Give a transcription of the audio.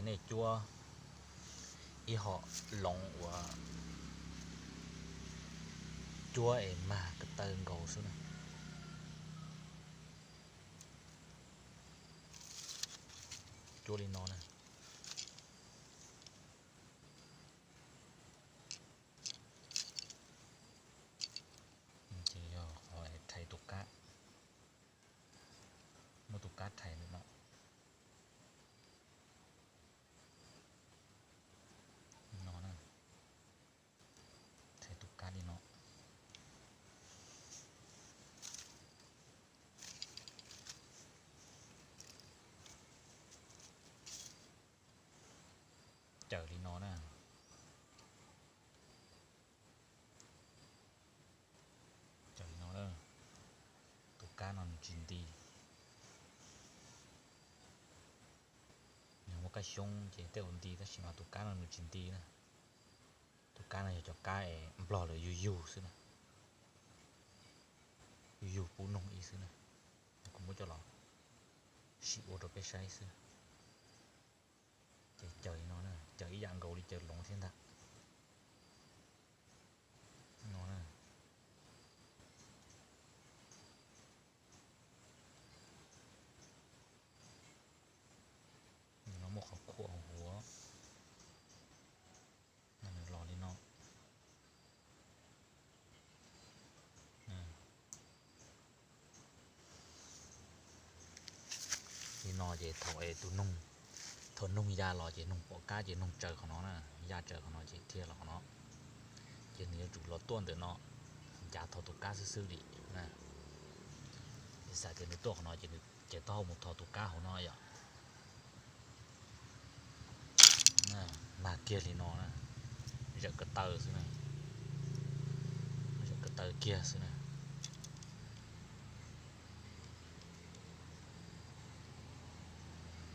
Nej cuab ib hom loov uas cuab es mag ko taw nkaus xwb na. Cuab li no na. Ces yog qhov rhais tus kab, muab tus kab rhais ntawm no. No na, rhais tus kab li no. Cawm li no na. Cawm li no, tus kab no nws tsis nti. Nws muaj kab xyoob ces tej zaum nti tab sis mas tus kab no nws tsis nti na. Tus kab no yog cov kab es nplog lawv yug yug xwb na, yug yug pub noog ib xwb na. Kuv muab coj los sim ua rau peb saib xwb. Ces cawm li no, cawm ib yam nkaus li cawm loov thiab ntag. No, no muaj qhov khuam hauv, nws los li no. Li no ces thaum es tus noog, thaum noog ya los ces noog pom kab ces noog tsaws qhov no na, ya tsaws qhov no ces thiaj los qhov no. Ces nws yuav tsum los tuaj ntawm no, ncav thov tus kab xwb xwb li. Xav tias nws tuaj qhov no ces nws ces taub hau mus thov tus kab hauv no yom. Mag kiag li no na, zawm ko taw xwb na, zawm ko taw kiag xwb na.